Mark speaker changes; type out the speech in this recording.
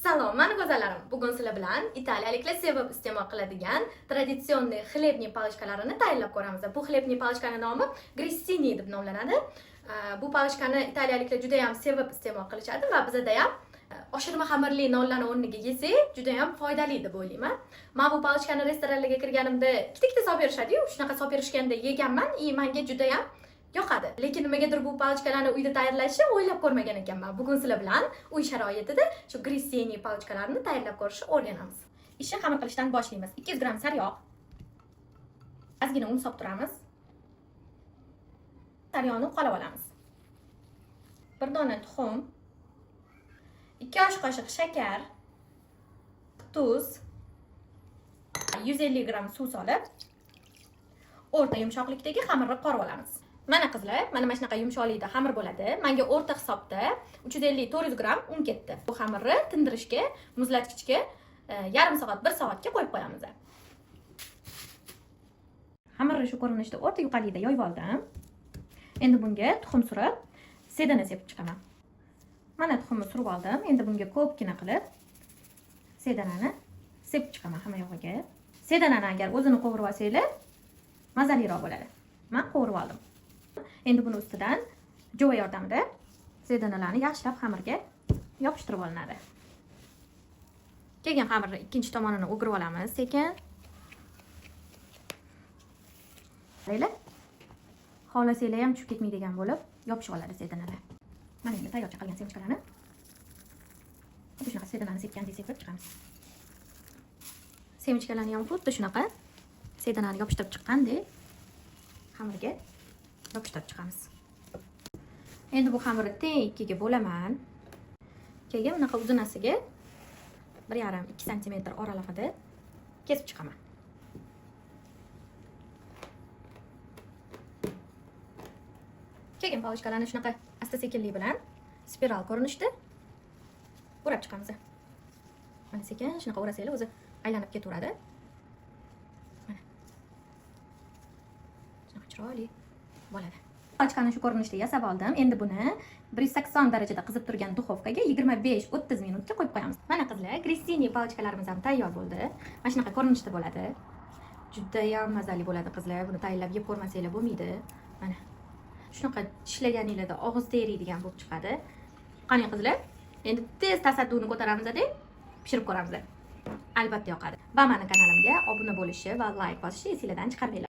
Speaker 1: Salom, mani go'zallarim. Bugun sizlar bilan italiyaliklar sevib iste'mol qiladigan традиционный хлебный палочка larini tayyorlab ko'ramiz. Bu хлебный палочка ni nomi grissini deb nomlanadi. Bu палочка ni italiyaliklar juda ham sevib iste'mol qilishadi va bizada ham oshirma xamirli nonlarni o'rniga yesak juda ham foydali deb o'ylayman. Men bu палочка ni restoranlarga kirganimda ikkita-ikkita solib berishadi-yu, shunaqa solib berishganda yeganman и menga juda ham yoqadi. Lekin nimagadir bu палочка larni uyda tayyorlashni o'ylab ko'rmagan ekanman. Bugun sizlar bilan uy sharoitida shu grissini палочка larni tayyorlab ko'rishni o'rganamiz. Ishni xamir qilishdan boshlaymiz. 200 gramm sariyog', ozgina un solib turamiz. Sariyog'ni uqalab olamiz. Bir dona tuxum, 2 osh qoshiq shakar, tuz, 150 gramm suv solib, o'rta yumshoqlikdagi xamirni qorib olamiz. Mana qizlar, mana shunaqa yumshoqlikda xamir bo'ladi. Menga o'rta hisobda 350-400 gramm un ketdi. Bu xamirni tindirishga, muzlatgichga yarim soat, 1 soatga qo'yib qo'yamiz. Xamirni shu ko'rinishda o'rta yuqalikda yoyib oldim. Endi bunga tuxum surib, sedana sepib chiqaman. Mana tuxumni surib oldim. Endi bunga ko'pgina qilib sedanani sepib chiqaman hamma yog'iga. Sedanani agar o'zini qovurib olsanglar, mazaliroq bo'ladi. Men qovurib oldim. Endi buni ustidan jova yordamida sedanalarni yaxshilab xamirga yopishtirib olinadi. Keyin xamirni ikkinchi tomonini o'girib olamiz sekin. Qaranglar. Xohlasanglar ham tushib ketmaydigan bo'lib yopishib oladi sedanalar. Mana endi tayyorcha qilgan семечка larni xuddi shunaqa sedanani sepgandek sepib chiqamiz. Семечка larni ham xuddi shunaqa sedanani yopishtirib chiqqandek xamirga yopishtirib chiqamiz. Endi bu xamirni teng ikkiga bo'laman. Keyin bunaqa uzunasiga 1,5-2 santimetr oralig'ida kesib chiqaman. Keyin палочка larni shunaqa asta-sekinlik bilan spiral ko'rinishda o'rab chiqamiz. Mana sekin shunaqa o'rasanglar o'zi aylanib ketaveradi. Mana. Shunaqa chiroyli bo'ladi. Палочка ni shu ko'rinishda yasab oldim. Endi buni 180 darajada qizib turgan духовка ga 25-30 minutga qo'yib qo'yamiz. Mana qizlar, grissini палочка larimiz ham tayyor bo'ldi. Mana shunaqa ko'rinishda bo'ladi. Juda ham mazali bo'ladi qizlar. Buni tayyorlab yeb ko'rmasanglar bo'lmaydi. Mana. Shunaqa tishlaganinglarda og'izda eriydigan bo'lib chiqadi. Qani qizlar, endi tez tasadduni ko'taramiz-da, pishirib ko'ramiz. Albatta yoqadi. Va meni kanalimga obuna bo'lishi va layk bosishni esinglardan chiqarmanglar.